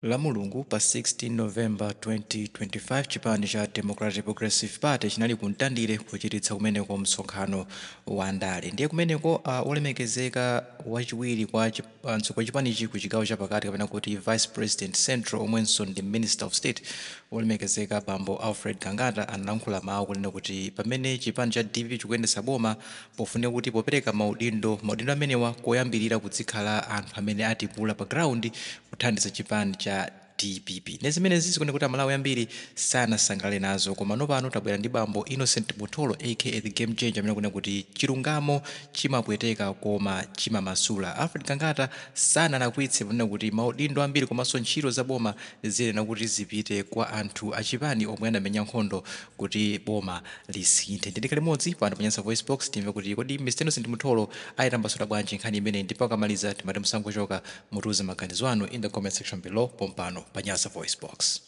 Lamulungu pa 16 November 2025, chipani cha Democratic Progressive Party chinali ku Mtandire kuchititsa kumeneko msonkhano wa ndale. Ndiye kumeneko olemekezeka wachiwiri kwa mtsogoleri wa chipanichi ku chigawo chapakati, kapena kuti Vice President Central, omwenso ndi Minister of State, olemekezeka bambo Alfred Gangata, analankhula mawu kunena kuti pamene chipani cha DPP chikuyendetsa boma, pofunika kuti popereka maudindo, maudindo amenewa koyambirira kuzikhala anthu amene atipula pa ground kuthandiza chipani cha DPP. Ndi zimenezi zikuoneka kuti Amalawi ambiri sanasangalale nazo. Koma pano tabwera ndi bambo Innocent Mutholo, aka The Game Changer, amene akunena kuti chilungamo chimapweteka koma chimamasula. Alfred Gangata sanalakwitse ponena kuti maudindo ambiri komanso ntchito za boma ziyenera kuti zipite kwa anthu achipani omwe anamenya nkhondo kuti boma lisinthe. Ndikhale limodzi pano pa Nyasa Voice Box, timve kuti kodi Mr Innocent Mutholo ayitambasula bwanji nkhani imeneyi. Ndipo akamaliza timati musangochoka, mutiuze maganizo anu in the comment section below pompano pa Nyasa Voice Box.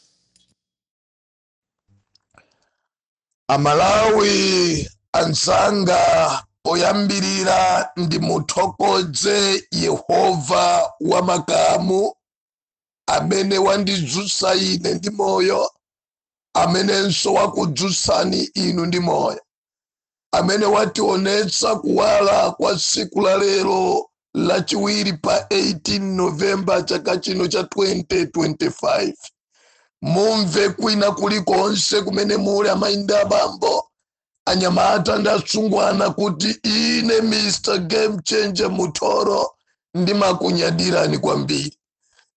Amalawi anzanga, poyambirira ndimuthokoze Yehova wamakamu amene wandidzutsa ine ndi moyo, amenenso wakudzutsani inu ndi moyo, amene wationetsa kuwala kwa tsiku la lero Lachiwiri pa 18 Novemba chaka chino cha 2025. Mumve kwina kulikonse kumene muli, amayi ndi abambo, anyamata ndi asungwana, kuti ine Mr Game Changer Mutholo ndimakunyadirani kwambiri.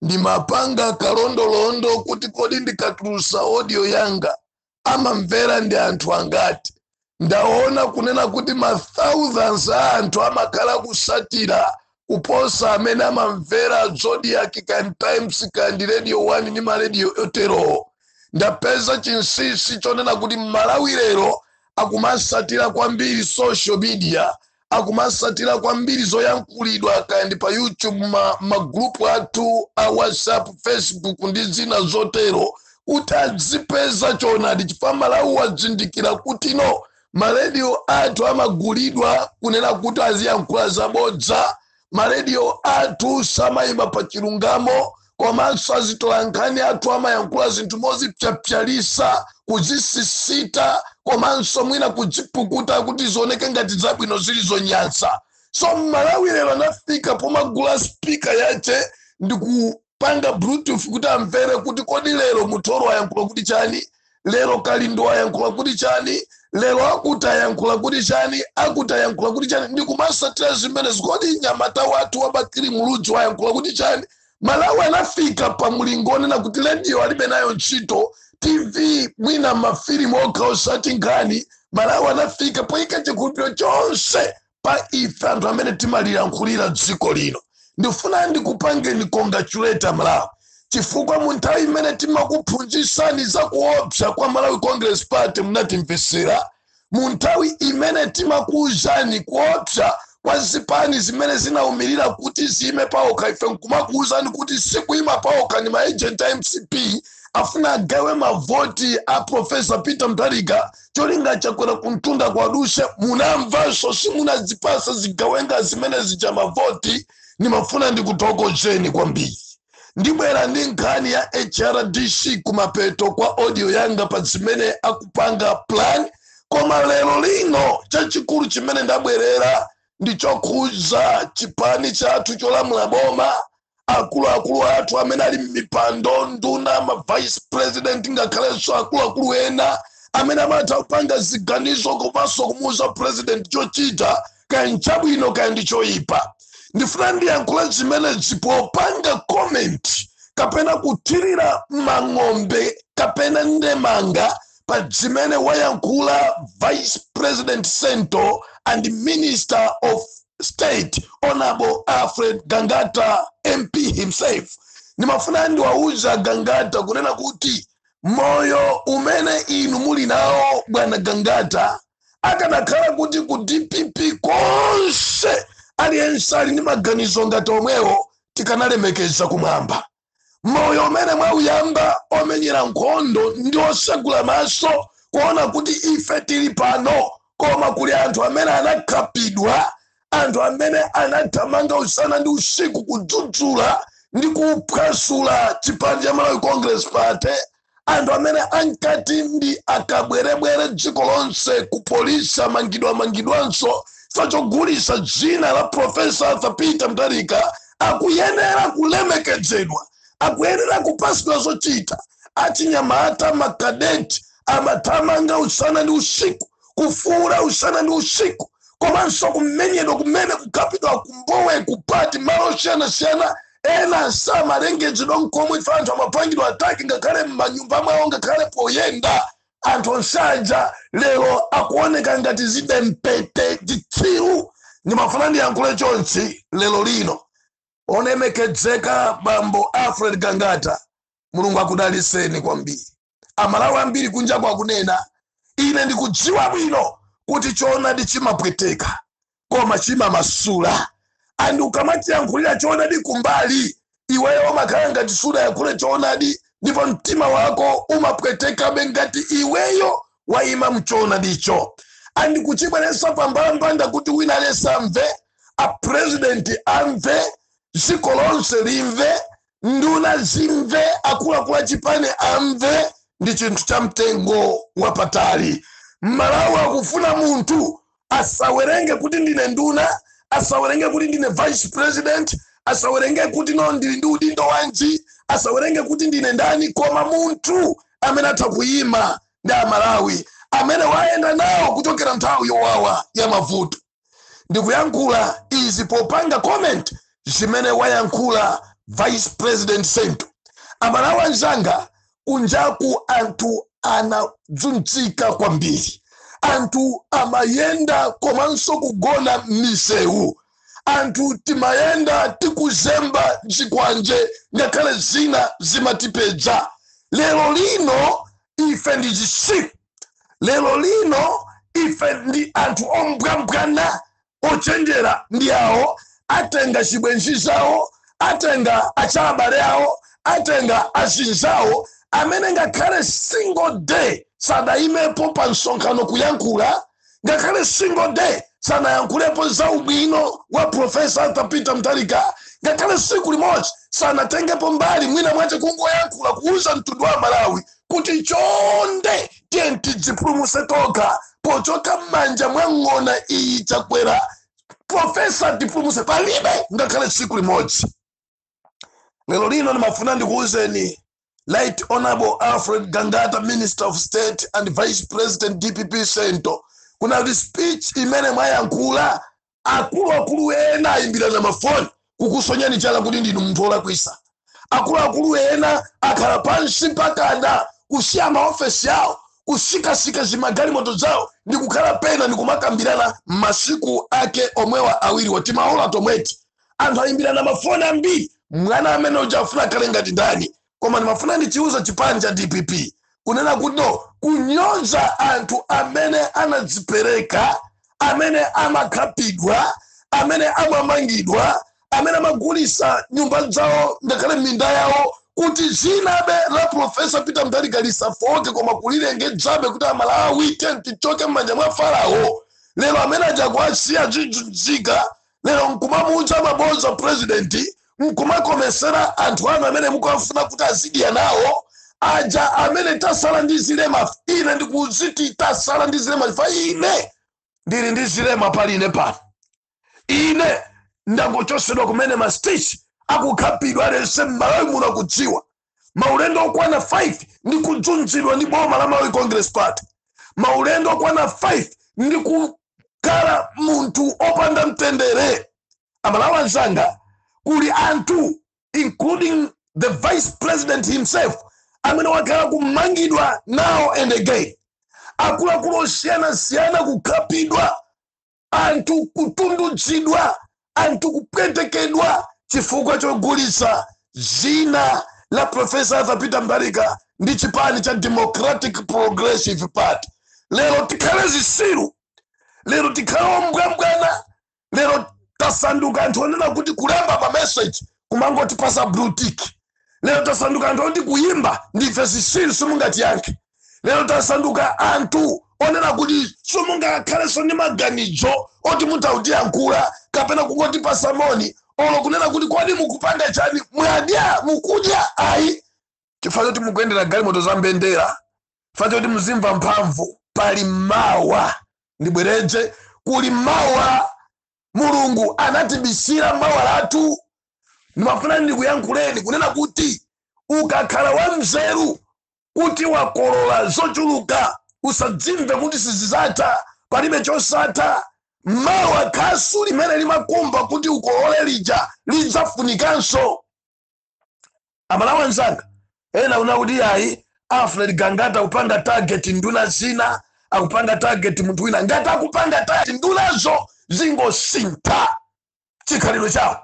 Ndimapanga kalondolondo kuti kodi ndikatulusa audio yanga amamvera ndi anthu angati? Ndaona kunena kuti ma thousands a anthu amakhala kusatira kuposa amene amamvera Zodiak, kaya Times, kaya Radio 1 ndi maradio oterowo. Ndapeza chinsinsi chonena kuti Mmalawi lero akumasatira kwambiri social media, akumasatira kwambiri zoyankhulidwa kaya ndi pa YouTube, magrupu athu a WhatsApp, Facebook ndi zina zotero, kuti adzipeza choonadi, chifukwa Malawi wazindikira kuti no, marediyo athu amagulidwa kunena kuti aziyankhula zabodza, marediyo athu samayima pa chilungamo, komanso azitola nkhani athu amayankhula zinthu mozipyapyalisa, kuzisisita, komanso mwina kuzipukuta kuti zioneke ngati zabwino zili zonyansa. So Mmalawi lero anafika pomagula speaker yache ndikupanga Bluetooth kuti amvere kuti kodi lero Mutholo ayankhula kuti chani, lero Kalindo ayankhula kuti chani, lero akuti ayankhula kuti chani, akuti ayankhula kuti chani, ndikumasatira zimenezi. Kodi nyamata wathu wa Bakili Muluzi wayankhula kuti chani? Malawi anafika pa mulingo onena kuti radio alibe nayo ntchito, TV mwina mafilimu okha, osati nkhani. Malawi anafika poyika chikhulupiriro chonse pa ife anthu amene timaliyankhulira dziko lino. Ndifuna ndikupangeni congratulate, Malawi, chifukwa mu nthawi imene timakuphunzitsani za kuopsa kwa Malawi Congress Party munatimvesera. Mu nthawi imene timakuwuzani kuopsa kwa zipani zimene zinaumirira kuti ziyime paokha, ife nkumakuwuzani kuti sikuyima paokha, ni maagent a MCP afuna agawe mavoti a Professor Peter Mutharika, cholinga Chakwera kumtunda kwaduse, munamvanso. Simunazipasa zigawenga zimene zija mavoti. Nimafuna ndikuthokozeni kwambiri. Ndibwera ndi nkhani ya HRDC kumapeto kwa audio yanga pa zimene akupanga plan. Koma lero lino chachikulu chimene ndabwerera ndi chokhuza chipani chathu cholamula boma, akuluakulu athu amene ali m'mipando, nduna, ma vice president, ngakhalenso akuluakulu ena amene amatha kupanga ziganizo komanso kumuuza president chochita, kaya nchabwino kaya ndi choyipa. Ndifuna ndiyankhule zimenezi popanga comment kapena kuthirira mang'ombe kapena ndemanga pa zimene wayankhula Vice President Central and Minister of State, Honorable Alfred Gangata MP himself. Ndimafuna ndiwauza Gangata kunena kuti moyo umene inu muli nawo, bwana Gangata, akanakhala kuti ku DPP konse aliyense ali ndi maganizo ngati omwewo, tikanalemekeza kumwamba. Moyo umene mwauyamba omenyera nkhondo ndi osegula maso kuona kuti ife tili pano, koma kuli anthu amene anakhapidwa, anthu amene anathamanga usana ndi usiku kudzudzula Ndi kuphwasula chipani cha Malawi Congress Party, anthu amene ankati ndi akabwerebwere dziko lonse ku polisi amangidwa, amangidwanso sachogulisa dzina la Professor Arthur Peter Mutharika, akuyenera kulemekedzedwa, akuyenera kupasidwa zochita. Achinyamata, makadeti amathamanga usana ndi usiku, kufuula usana ndi usiku, komanso kumenyedwa kumene, kukhapidwa kumbowe, kupati malo osiyanasiyana. Ena samalengezedwa nkomwe ife. Anthu amapangidwa attack ngakhale m'manyumba mwawo, ngakhale poyenda. Anthu onsaja lero akuoneka ngati zidempete, zitsiru. Ndimafuna ndiyankhule chonchi lero lino: onemekedzeka bambo Alfred Gangata, Mulungu akudaliseni kwambiri. Amalawi ambiri kunja kwakunena, ine ndikudziwa bwino kuti choonadi chimapweteka koma chimamasula. And ukamachiyankhulira choonadi kumbali, iweyo umakhala ngati sudayankhule choonadi, ndipo mtima wako umapwetekabe ngati iweyo wayima mchoonadicho. And kuchibweretsa pambalambanda kuti wina aliyense amve, apresidenti amve, dziko lonse limve, nduna zimve, akuluakulu achipani amve, ndi chinthu cha mtengo wapatali. Malawi akufuna munthu asawerenge kuti ndine nduna, asawerenge kuti ndine vice president, asawerenge kuti no, ndili ndi udindo wanji, asawerenge kuti ndine ndani, koma munthu amene atha kuyima ndi Amalawi, amene wayenda nawo kuchokera nthawi yowawa ya mavuto. Ndikuyankhula izi popanga comment zimene wayankhula Vice President Sento. Amalawi anzanga, kunjaku anthu anadzunzika kwambiri. Anthu amayenda komanso kugona m'misewu. Anthu timayenda tikuzemba zikwanje, ngakhale zina zimatipeza. Lero lino ife ndi zisiku, lero lino ife ndi anthu ombwambwana, ochenjera. Ndi awo atenga chibwenzi zawo, atenga achabale awo, atenga azinzawo amene ngakhale single day sadayimepo pa msonkhano kuyankhula, ngakhale single day sanayankhulepo za ubwino wa Professor Arthur Peter Mutharika, ngakhale siku limodzi sanatengepo mbali, mwina mwache kungoyankhula kuuza mtundu wa Malawi kuti chonde, tiye tidzipulumuse tokha pochoka m'manja mwa ng'ona iyi Chakwera. Professor tipulumuse. Palibe ngakhale tsiku limodzi. Lero lino ndimafuna ndikuwuzeni, Right Honorable Alfred Gangata, Minister of State and Vice President DPP Cento, kuna kuti speech imene mwayankhula, akuluakulu ena ayimbirana mafoni kukusonyani chala kuti ndinu munthu wolakwisa. Akuluakulu ena akhala pansi pakana kusiya maofesi awo, kusikasika zimagalimoto zawo ndi kukhala pena ndi kumakambirana masiku ake omwewa awiri timaola tomweti. Anthu ayimbirana mafoni ambiri. Mwana amene uja afuna akhale ngati ndani? Koma ndimafuna ndichiuza chipani cha DPP kunena kuti no, kunyoza anthu amene anadzipereka, amene amakhapidwa, amene amamangidwa, amene amagulisa nyumba zawo ngakhale minda yawo kuti zinabe la Professor Peter Mutharika lisafoke, koma kulilengedzabe kuti Amalawi tichoke m'manja mwa Farao. Lero amene aja kuasiya zizunzika, lero nkumamuuza mabodza president, nkumakomesera anthu anu amene mukafuna kuti azidya nawo aja. Amene tasala ndi zilema, ine ndikuziti tasala ndi zilema fa ine ndili ndi zilema pali ine pano. Ine ndangochosedwa kumene ma stitch, akukhapidwa. Aliyense m'Malawi muno akudziwa maulendo okwana 5 ndi kudzunzidwa ndi boma la Malawi Congress Party, maulendo okwana 5 ndi kukhala munthu opanda mtendere. Amalawi anzanga, kuli anthu, including the vice president himself, amene wakhala kumangidwa now and again, akuluakulu osiyanasiyana kukhapidwa, anthu kutundudzidwa, anthu kupwetekedwa chifukwa chogulitsa zina la Professor Arthur Peter Mutharika ndi chipani cha Democratic Progressive Party. Lero tikhale zisiru, lero tikhale ombwambwana, lero tasanduka anthu onena kuti kulemba pa message kumangotipasa blue tick. Lero tasanduka anthu oti kuyimba ndife zisiru, simungatiyankhe. Lero tasanduka anthu onena kuti simungakhalenso ndi maganizo oti mutha kutiyankhula kapena kungotipasa moni. Olo kunena kuti kodi mukupanga chani, mwadya, mukudya, ayi, chifukwa choti mukuyendera galimoto za mbendera, chifukwa choti muzimva mphamvu. Pali mawa. Ndibwereze, kuli mawa. Mulungu anatibisira mawa lathu. Ndimafuna ndikuyankhuleni kunena kuti ukakhala wamzeru kuti wakolola zochuluka, usadzimve kuti sizizatha. Palibe chosatha. Mawa khasu limene limakumba kuti ukolole lija lidzafunikanso. Amalawi anzanga, ena una kuti ayi, Alfred Gangata akupanga target nduna zina, akupanga target munthu wina. Ngati akupanga target ndunazo, zingosintha chikhalidwe chawo,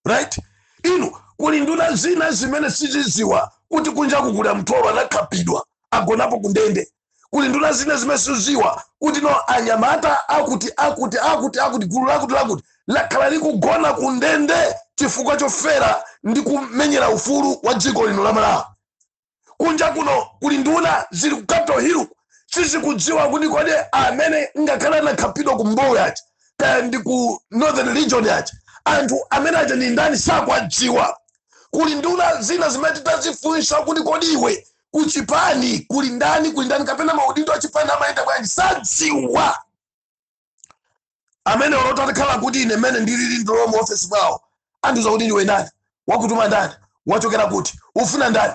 right? Inu, kuli nduna zina zimene siziziwa kuti kunjaku kuli amtholo anakhapidwa, agonapo kundende. Kuli nduna zina zimene siziziwa kuti no, anyamata akuti akuti akuti akuti, gulu lakuti lakuti lakhala likugona kundende chifukwa chofera ndi kumenyera ufulu wa dziko lino la Malawi. Kunja kuno kuli nduna zili ku Capitol Hill, sizikudziwa kuti kodi amene ngakhale anakhapidwa ku Mbowe aja, kaya ndi ku Northern Region aja, anthu amene aja ndi ndani, sakwadziwa. Kuli nduna zina zimene titazifunsa kuti kodi iwe kuchipani kuli ndani, kuli ndani, kapena maudindo achipani amayenda bwanji, sadziwa. Amene olotakhala kuti ine mmene ndilili ndilo mu ofesi mwawo, andiuza kuti ndiwe ndani, wakutuma ndani, wachokera kuti, ufuna ndani?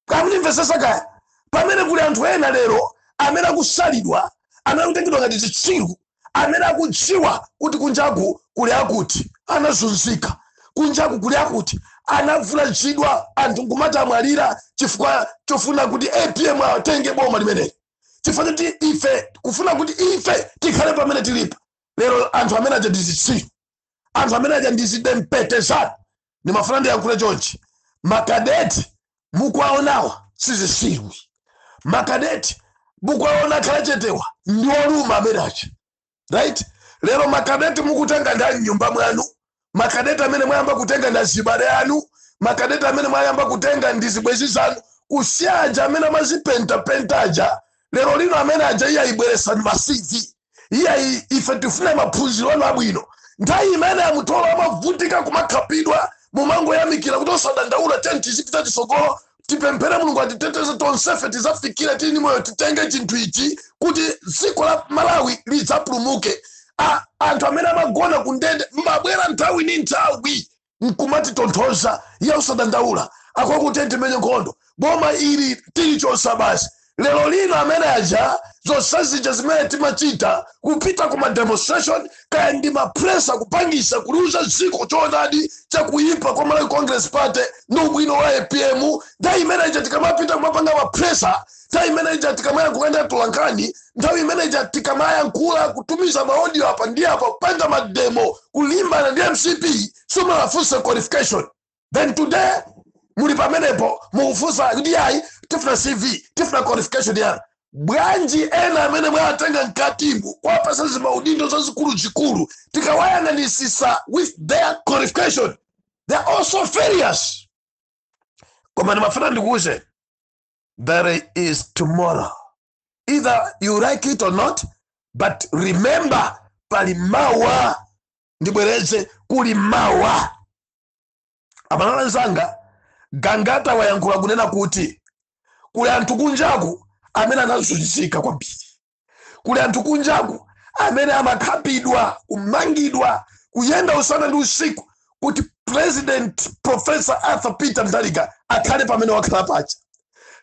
Kamundimvesesa kaya? Pamene kuli anthu ena lero amene akusalidwa, amene akutengedwa ngati zitsiru, amene akudziwa kuti kunjaku kuli akuti anazunzika, kunjaku kuli akuti anavulazidwa, anthu nkumati amwalira chifukwa chofuna kuti APM atenge boma limeneli, chifukwa choti ife kufuna kuti ife tikhale pamene tilipo lero. Anthu amene aja ndi zitsiru, anthu amene aja ndi zidempete zanu. Ndimafuna ndiyankhule chonchi: makadeti mukuwaonawa sizisiru. Makadeti mukuwaona akhala chetewa ndi oluma amene aja, right? Lero makadeti mukutenga ndi mnyumba mwanu, makadeti amene mwayamba kutenga ndi azibale anu, makadeti amene mwayamba kutenga ndi zibwenzi zanu, kusiya aja amene amazipentapenta aja. Lero lino amene aja iye ayibweresani ma CV, iye ife tifuna maphunziro anu abwino. Nthawi imene amutolo amavutika kumakhapidwa, mumangoyamikira kuti osadandaula, teni tizipita chitsogolo, tipemphere Mulungu atiteteze tonsefe, tizafikire tili moyo, titenge chinthu ichi kuti dziko la Malawi lidzapulumuke. Anthu amene amagona ku ndende mmabwera nthawi ndi nthawi nkumatitonthoza, iye usadandaula, akwakuti timenye nkhondo, boma ili tilichonsa basi. Lero lino amene aja zonse zija zimene timachita, kupita kuma demonstration, kaya ndi ma press, kupangisa kuliuza dziko choonadi chakuyipa kwa Malawi Congress Party ndi ubwino wa APM, nthawi imene ija tikamapita kumapanga ma press, nthawi imene ija tikamayankhula ndi atolankhani, nthawi imene ija tikamayankhula, kutumiza ma audio apa ndi apa, kupanga ma demo kulimbana ndi MCP, simunafunse qualification. Then today muli pamenepo mukufunsa kuti ayi, tifuna CV, tifuna qualification yanu. Bwanji ena amene mwatenga mkatimu kwapasa zimaudindo zazikulu-zikulu, tikawayang'anisisa with their qualification, they are also failures? Koma ndimafuna ndikuuze, there is tomorrow, either you like it or not, but remember, pali mawa. Ndibwereze, kuli mawa. Amalawi anzanga, Gangata wayankhula kunena kuti kuli anthu kunjaku amene anazunzika kwambiri, kuli anthu kunjaku amene amakhapidwa, kumangidwa, kuyenda usana ndi usiku kuti President Professor Arthur Peter Mutharika akhale pamene wakhala pacha.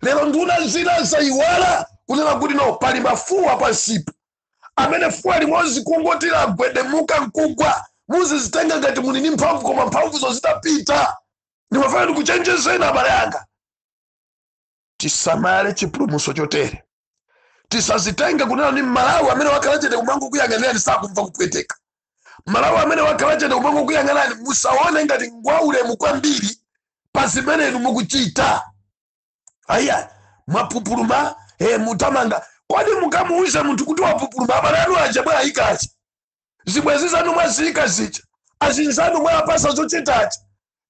Lero nduna zina zayiwala kunena kuti no, pali mafuwa pansipo amene fuwa limodzi kungoti lagwedemuka nkugwa, muzizitenga ngati muli ndi mphamvu, koma mphamvuzo zitapita. Ndimafuna ndikuchenjezeni abale anga, tisamale chipulumutso chotere. Tisazitenge kunena ni Malawi amene wakhala chete kumango kuyang'anirani sakumva kupweteka. Malawi amene wakhala chete kumango kuyang'anani, musaone ngati ngwaulemu kwambiri pa zimene inu mukuchita. Aya, mwapupuluma, mutamanga. Kodi mukamuuze munthu kuti wapupuluma, abale anu aja mwayikachi, zibwenzi zanu mwaziyika zija, azinzanu mwapasa zochitachi,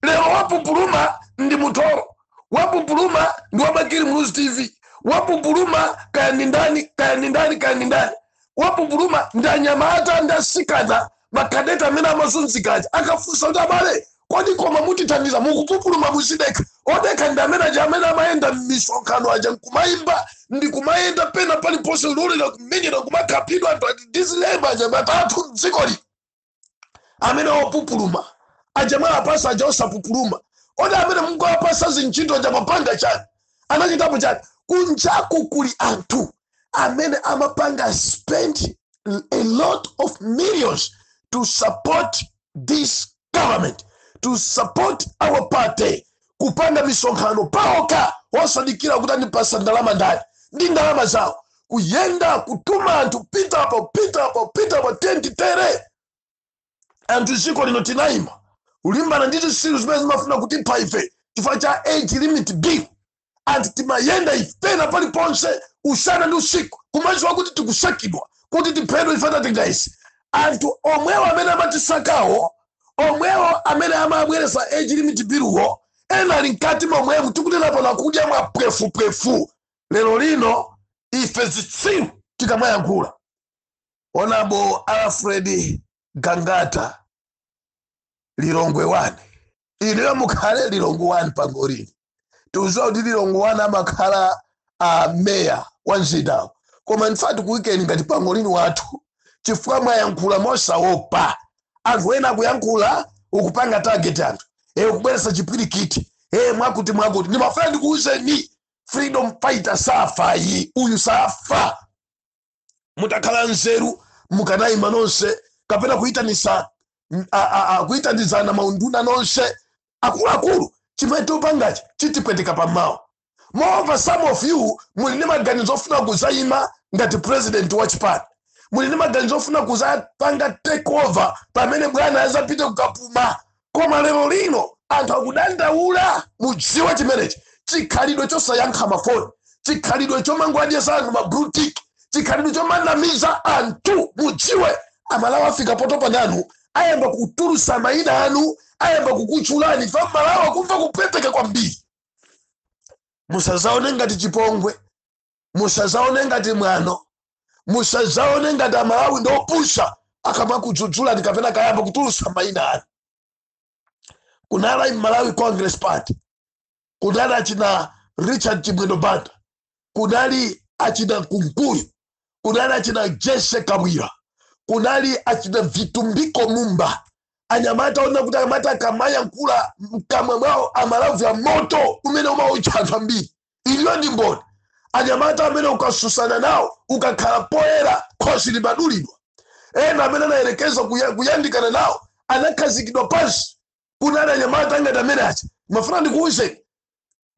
lero wapupuluma ndi Mutolo, wapupuluma ndi wa Bakili Muluzi TV, wapupuluma kaya ndi ndani, kaya ndi ndani, kaya ndi ndani, wapupuluma ndi anyamata ndi asikana. Makadeti amene amazunzikaja akafunsa kuti, "Abale, kodi koma mutithandiza?" Mukupupuluma, muzidekha. Odekha ndi amene aja amene amayenda m'misonkhano aja nkumayimba ndi kumayenda pena paliponse, lolera kumenyera, kumakhapidwa anthu ati ndizilemba aja matatu mdzikoli, amene opupuluma aja mwapasa aja osapupuluma. Odi amene mungawapasa zintchito aja mapanga chani? Anachitapo chani? Kunjaku kuli anthu amene amapanga spend a lot of millions to support this government, to support our party, kupanga misonkhano paokha, osadikira kuti andipasa ndalama ndani, ndi ndalama zawo kuyenda, kutuma anthu, pitapo, pitapo, pitapo, tentitere anthu. Dziko lino tinayima kulimbana ndi zisilu zimene zimafuna kutipha ife chifukwa cha age limit bill. Anthu timayenda ife pena paliponse usana ndi usiku, kumadziwa kuti tikusakidwa kuti tiphedwe ife tatenga isi. Anthu omwewo amene amatisakawo, omwewo amene amabweresa age limit billwo, ena ali mkati momwemu tikunena pano, akudya mwapwefupwefu. Lero lino ife zitsiru tikamayankhula, Honourable Alfred Gangata, Lilongwe 1, inuyo mukhale Lilongwe 1 pangolini. Tikudziwa kuti Lilongwe 1 amakhala meya wa mzindawo, koma in fact kuwikeni ngati pangolini wathu, chifukwa mwayankhula mosaopa. Anthu ena akuyankhula, ukupanga target anthu, ukubweretsa chipwirikiti, mwakuti mwakuti. Ndimafuna ndikuwuzeni, freedom fighter safa yi, uyu safa. Mutakhala nzeru mukanayima nonse kapena kuyitanisa kuyitanizana maunduna nonse akuluakulu, chimene tikupangachi chitipwetika pamawa. Moreover, some of you muli ndi maganizo ofuna kuzayima ngati president wa chipani, muli ndi maganizo ofuna kuzapanga take over pamene bwana azapite kukapuma. Koma lero lino anthu akudandaula. Mudziwe chimenechi: chikhalidwe chosayankha mafoni, chikhalidwe chomangwadyesa anthu ma blue tick, chikhalidwe chomanamiza anthu, mudziwe Amalawi afika potopa nanu, ayamba kutulusa mayina anu, ayamba kukutchulani. Fa Malawi akumva kupweteka kwambiri. Musazaone ngati chipongwe, musazaone ngati mwano, musazaone ngati Amalawi ndopusha akamakudzudzulani kapena kayamba kutulusa mayina anu. Kunali Malawi Congress Party, kunali achina Richard Chimwendo Banda, kunali achina Kunkuyu, kunali achina Jesse Kabwira, kunali achina Vitumbiko Mumba, anyamata ona kuti anyamata akamayankhula mkamwa mwawo amalavya moto umene umautcha anthu ambiri. Iliyo ndi mboni. Anyamata amene ukasusana nawo, ukakhala poyera, khosi limadulidwa. Ena amene anayerekeza kuyandikana nawo anakhazikidwa pansi. Kunali anyamata ngati amene acha. Mafuna ndikuwuzeni,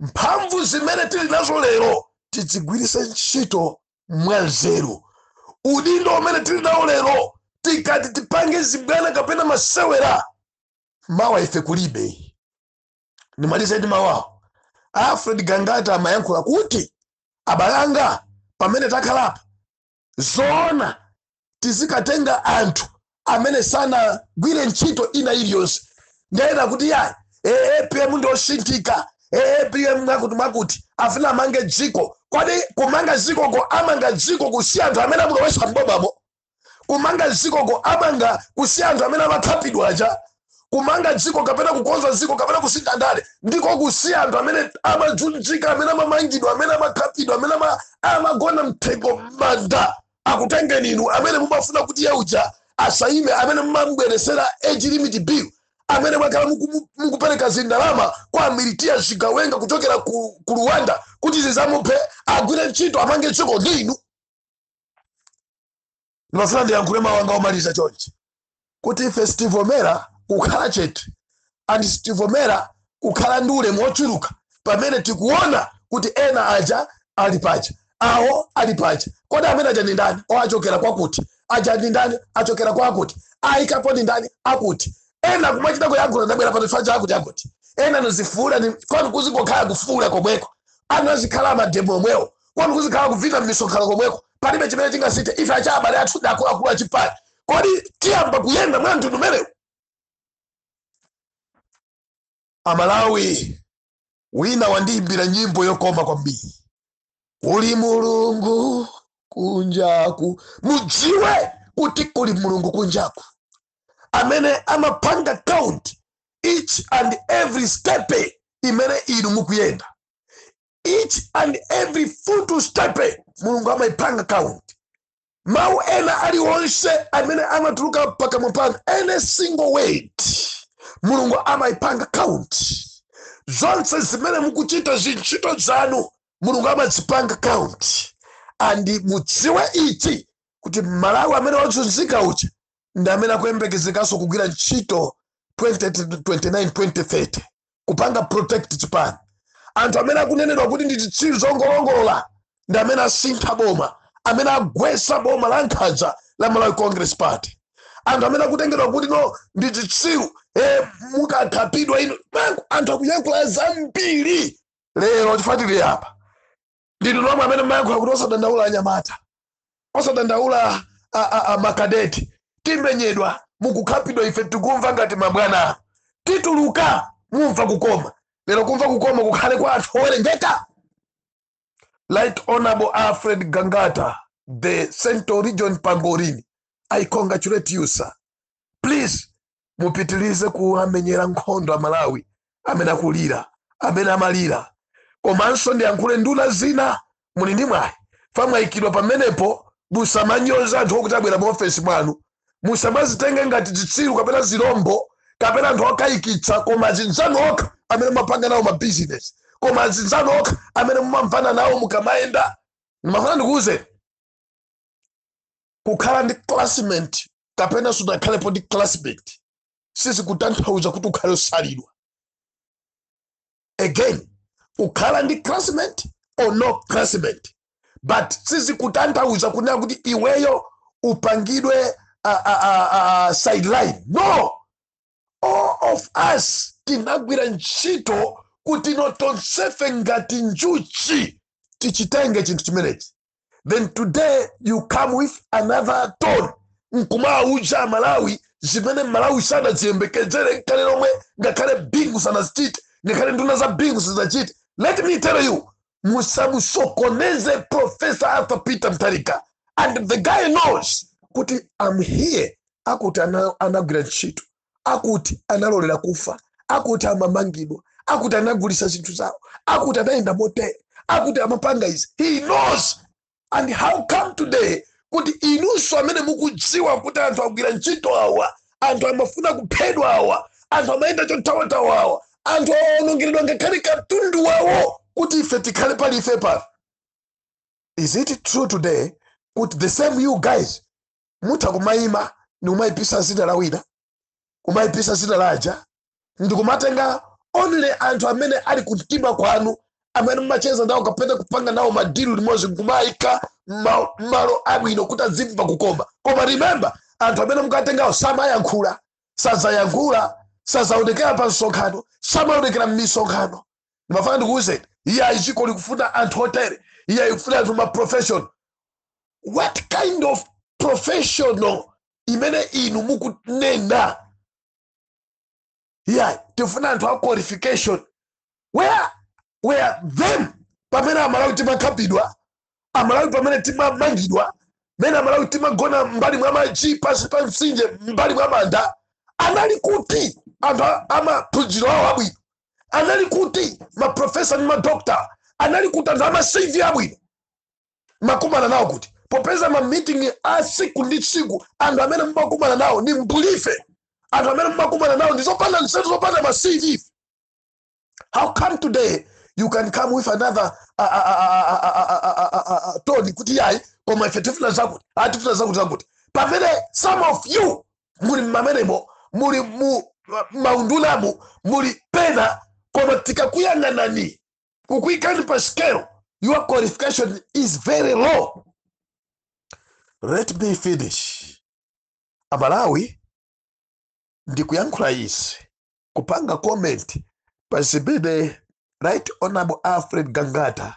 mphamvu zimene tili nazo lero tizigwiritse ntchito mwanzeru. Udindo umene tili nawo lero, tikati tipange zibwana kapena masewera, mawa ife kulibe. Ndimalize ndi mawawo. Alfred Gangata amayankhula kuti, "Abalanga, pamene takhalapa, zoona tizikatenga anthu amene sanagwire ntchito ina iliyonse?" Ndayena kuti yayi, APM ndiosinthika, APM mwakuti mwakuti, afuna amange dziko. Kwadi kumanga dzikoko, amanga dziko kusiya anthu amene amulowesa mbomamo? Kumanga dzikoko, amanga kusiya anthu amene amakhapidwa aja? Kumanga dziko kapena kukonza dziko kapena kusintha ndale ndiko kusiya anthu amene amazunzika, amene amamangidwa, amene amakhapidwa, amene amagona mthengo m'manda? Akutengeni inu amene mumafuna kuti yeuja asayime, amene mumambweresera age limit bill, amene mwakhala mukupereka zindalama kwa amilitiya zigawenga kuchokera ku Rwanda kuti zizamuphe, agwire ntchito amange dziko ndinu. Ndimafuna ndiyankhule mawu anga omaliza chonchi, kuti ife sitivomera kukhala chete and sitivomera kukhala ndi ulemu wochuluka pamene tikuona kuti ena aja ali paja, awo ali paja. Kodi amene aja ndi ndani? O, achokera kwakuti. Aja ndi ndani? Achokera kwakuti. Ayikapo ndi ndani? Akuti. Ena kumachita kuyankhula, ndabwera pano chifukwa chakuti akuti. Ena nozifula kwanu kuzingokhala kufuula komweko, anu azikhala ama demo omwewo, kwanu kuzikhala kuvina m'misonkhano komweko, palibe chimene chingasinthe. Ife acha abale athu ndi akuluakulu achipani. Kodi tiyamba kuyenda mwa mtundu umenewu? Amalawi, wina wandiyimbira nyimbo yokoma kwambiri, "Kuli Mulungu kunjaku." Mudziwe kuti kuli Mulungu kunjaku. Amene amapanga count each and every step imene inu mukuyenda, each and every foot step, Mulungu amayipanga count. Mawu ena aliwonse amene amatuluka pakamwa panu, any single word, Mulungu amayipanga count. Zonse zimene mukuchita, zintchito zanu, Mulungu amazipanga count. And mudziwe ichi, kuti Malawi amene wazunzika uja ndi amene akuyembekezekanso kugwira ntchito 2029, 2030, kupanga protect chipani. Anthu amene akunenedwa kuti ndi zitsiru zongolongolola ndi amene asintha boma, amene agwesa boma la nkhanza la Malawi Congress Party. Anthu amene akutengedwa kuti no, ndi zitsiru, mukakhapidwa inu. Mangu anthu akuyankhula zambiri lero. Tifatire apa, ndinu nomwe amene mayankhula kuti osadandaula anyamata, osadandaula makadeti, timenyedwa, mukukhapidwa, ife tikumva ngati mabwana, tituluka, mumva kukoma. Lero kumva kukoma kukhale kwa anthu owerengeka. Right Honorable Alfred Gangata, the Central Region Pangolini, I congratulate you, sir. Please mupitilize kuwamenyera nkhondo Amalawi amene akulira, amene amalira. Komanso ndiyankhule nduna zina, muli ndi mwayi, famwayikidwa pamenepo. Musamanyoza anthu okuti abwera mu ofesi mwanu. Musamazitenge ngati zitsiru kapena zirombo kapena anthu okayikitsa, koma azinzanu okha amene mumapanga nawo mabizinesi, koma azinzanu okha amene mumamvana nawo mukamayenda. Ndimafuna ndikuwuzeni, kukhala ndi classmate kapena sunakhalepo ndi classmate sizikutanthauza kuti ukhale osalidwa. Again, kukhala ndi classmate or no classmate, but sizikutanthauza kunena kuti iweyo upangidwe sideline. No, all of us tinagwira ntchito kuti no, tonsefe ngati njuchi tichitenge chinthu chimenechi. Then today you come with another tone nkumawuza Malawi zimene Malawi sanaziyembekezere nkale lomwe, ngakhale Bingu sanazichite, ngakhale nduna za Bingu sizinachite. Let me tell you, musamusokoneze Professor Arthur Peter Mutharika. And the guy knows kuti I'm here. Akuti anagwira ntchito, akuti analolera kufa, akuti amamangidwa, akuti anagulisa zinthu zawo, akuti anayenda motere, akuti amapanga izi. He knows. And how come today kuti inunso amene mukudziwa kuti anthu agwira ntchito awa, anthu amafuna kuphedwa awa, anthu amayenda chothawathawa awa, anthu awonongeredwa ngakhale katundu wawo kuti ife tikhale pali ife pano, is it true today kuti the same you guys mutha kumayima ndi kumayipisa zina la wina, kumayipisa zina laja, ndi kumatenga only anthu amene ali kumtima kwanu, amene mumacheza nawo kapena kupanga nawo madilu limodzi, nkumayika malo abwino kuti azimva kukoma? Koma remember, anthu amene mukatengawo samayankhula, sazayankhula, sazaonekera pa msonkhano, samaonekera m'misonkhano. Ndimafuna ndikuwuzeni, iye ayichiko likufuna anthu otere, iye ikufuna anthu ma profession. What kind of professional imene inu mukunena? Iyayi, tifuna anthu a qualification. Where were them pamene Amalawi timakhapidwa, Amalawi pamene timamangidwa, mene Amalawi timagona mbali mwa madzi, pansi pa mtsinje, mbali mwa manda? Anali kuti anthu amaphunziro awo abwino? Anali kuti maprofesa ndi madokta? Anali kuti anthu ama CV abwino? Makumana nawo kuti? Popeza ma meeting a tsiku ndi tsiku, anthu amene mumakumana nawo ndi mbulife, anthu amene mumakumana nawo ndi zopanda nzeru, zopanda ma CV. How come today you can come with another tone kuti yayi, koma ife tifuna zakuti, tifuna zakuti zakuti, pamene some of you muli mmamenemo, muli mu maundunamu, muli pena, koma tikakuyang'anani, kukuyikani pa scale, your qualification is very low? Let me finish. Amalawi, ndikuyankhula izi kupanga comment pa zimene Right Honorable Alfred Gangata,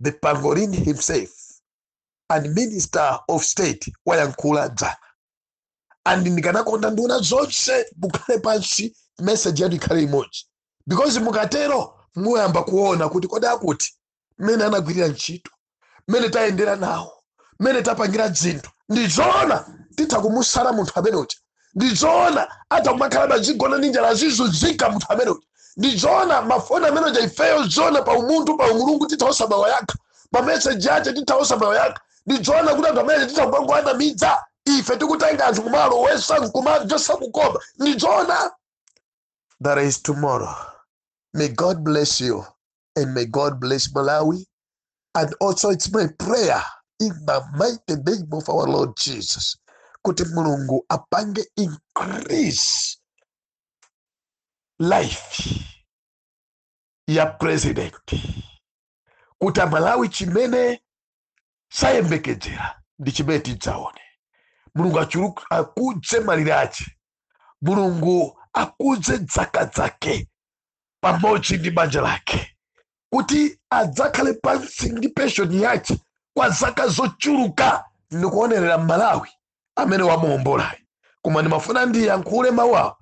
the pangolin himself and Minister of State, wayankhula dzana. And ndikanakonda nduna zonse mukhale pansi, message yanu ikhale imodzi, because mukatero muyamba kuona kuti kodi akuti mmene anagwirira ntchito, mmene tayendera nawo, mmene tapangira zinthu, ndizoona titha kumusala munthu amene uja. Ndizoona atha kumakhala mazigona ndi njala, zizunzika munthu amene uja. Ndizoona mafoni amene uja ifeyo zona pa umunthu, pa umulungu, titha osamawayankha mameseji ache, titha osamawayankha. Ndizoona kuti anthu amene titha kumangoanamidza ife, tikutenga anthu kumalowesa nkumamvesa kukoma. Ndizoona. There is tomorrow. May God bless you and may God bless Malawi. And also it's my prayer in the mighty name of our Lord Jesus kuti Mulungu apange increase life ya president, kuti Amalawi chimene sayembekedzera ndi chimene tidzaone. Mulungu akudze malire ache, Mulungu akudze dzaka dzake pamodzi ndi banja lake, kuti adzakhale pansi ndi pension yache kwa zaka zochuluka ndikuonerera Malawi amene wamuwombolayi. Koma ndimafuna ndiyankhule mawu awo.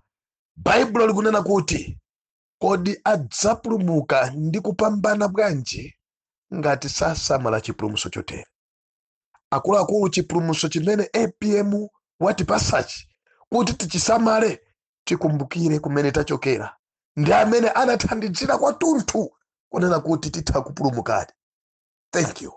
Baibulo likunena kuti, kodi adzapulumuka ndi kupambana bwanji ngati sasamala chipulumutso chotere? Akuluakulu, chipulumutso chimene APM watipasachi, kuti tichisamale, tikumbukire kumene tachokera ndi amene anathandizira kwathunthu kunena kuti titha kupulumukadi. Thank you.